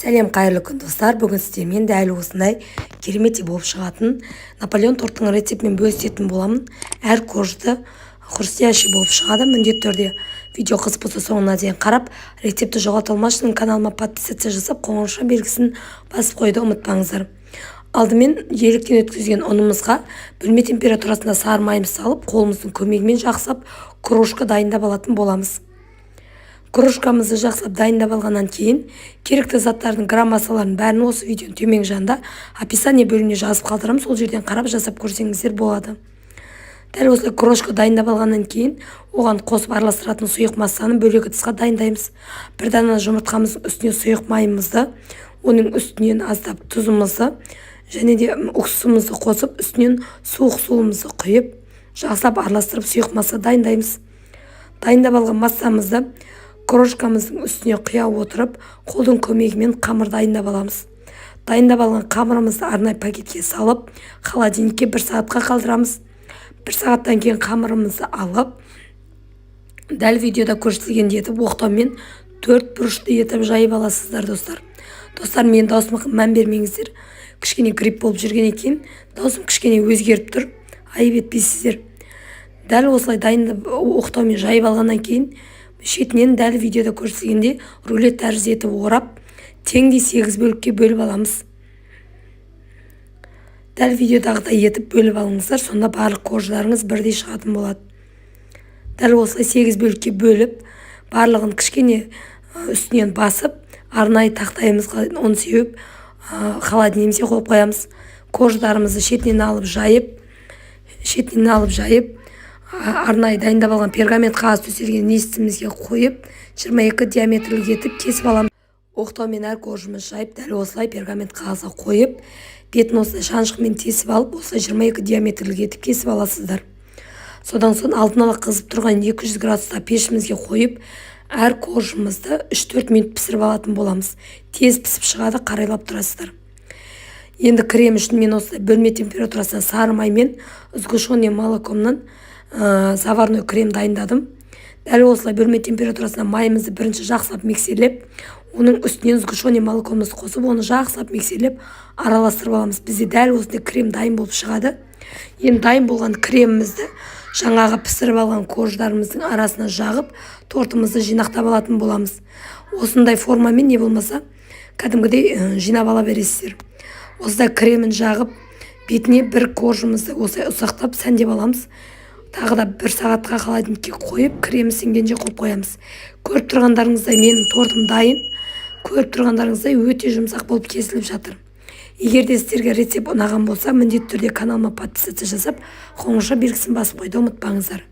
Сәлем, қайырлы күн, достар! Бүгін сіздермен дәл осындай кереметтей болып шығатын Наполеон торттың рецептімен бөлісетін боламын. Әр коржды хрустящий болып шығады. Міндетті түрде видео қызық болса, соңына дейін қарап, рецептті жоғалта алмас үшін каналыма подписаться жасап, қоңырауша белгісін басып қоюды ұмытпаңыздар. Алдымен електен өткізген ұнымызға бөлме температурасында сары майымызды салып, қолымыздың көмегімен жақсылап крошка дайындап алатын боламыз. Крошкамызды жақсылап дайындап алғаннан кейін, керекті заттардың грамм массаларының бәрін осы видеоның төменгі жағында описание бөліміне жазып қалдырамын. Сол жерден қарап, жасап көрсеңіздер болады. Дәл осылай крошка дайындап алғаннан кейін, оған қосып араластыратын сұйық массаны бөлек ыдысқа дайындаймыз. Бір дана жұмыртқамыздың үстіне сұйық майымызды, оның үстінен аздап тұзымызды және де уксусымызды қосып, үстінен суық суымызды құйып, жақсылап араластырып, сұйық масса дайындаймыз. Дайындап алған массамызды крошкамыздың үстіне құя отырып, қолдың көмегімен қамыр дайындап аламыз. Дайындап алған қамырымызды арнайы пакетке салып, холодильникке бір сағатқа қалдырамыз. Бір сағаттан кейін қамырымызды алып, дәл видеода көрсетілгендей етіп оқтаумен төрт бұрышты етіп жайып аласыздар, достар. Достар, менің даусыма мән бермеңіздер, кішкене грипп болып жүргеннен кейін даусым кішкене өзгеріп тұр, айып етпейсіздер. Дәл осылай дайындап, оқтаумен жайып алғаннан кейін, шетінен дәл видеода көрсетілгендей рулет тәрізді етіп орап, теңдей сегіз бөлікке бөліп аламыз. Дәл видеодағыдай етіп бөліп алыңыздар, сонда барлық корждарыңыз бірдей шығатын болады. Дәл осылай сегіз бөлікке бөліп, барлығын кішкене үстінен басып, арнайы тақтайымызға ұн сеуіп, холодильнигімізге қойып қоямыз. Корждарымызды шетінен алып жайып, шетінен алып жайып, арнайы дайындап алған пергамент қағаз төселген листімізге қойып, 22 диаметрлік етіп кесіп аламыз. Оқтаумен әр коржымызды жайып, дәл осылай пергамент қағазға қойып, бетін осылай шанышқымен тесіп алып, осылай 22 диаметрлік етіп кесіп аласыздар. Содан соң алдын ала қызып тұрған 200 градуста пешімізге қойып, әр коржымызды 3-4 минут пісіріп алатын боламыз. Тез пісіп шығады, қарайлап тұрасыздар. Енді крем үшін мен осылай бөлме температурасында сары май мен сгущенный молокомнан заварной крем дайындадым. Дәл осылай бөлме температурасында майымызды бірінші жақсылап миксерлеп, оның үстінен сгущенный молокомызды қосып, оны жақсылап миксерлеп, араластырып аламыз. Бізде дәл осындай крем дайын болып шығады. Енді дайын болған кремімізді жаңағы пісіріп алған корждарымыздың арасына жағып, тортымызды жинақтап алатын боламыз. Осындай формамен, не болмаса кәдімгідей жинап ала бересіздер. Осылай кремін жағып, бетіне бір коржымызды осылай ұсақтап сәндеп аламыз. Тағы да бір сағатқа холодильникке қойып, кремі сіңгенше қойып қоямыз. Көріп тұрғандарыңыздай, менің тортым дайын. Көріп тұрғандарыңыздай, өте жұмсақ болып кесіліп жатыр. Егер де сіздерге рецепт ұнаған болса, міндетті түрде каналыма подписаться жасап, қоңырауша белгісін басып қоюды ұмытпаңыздар.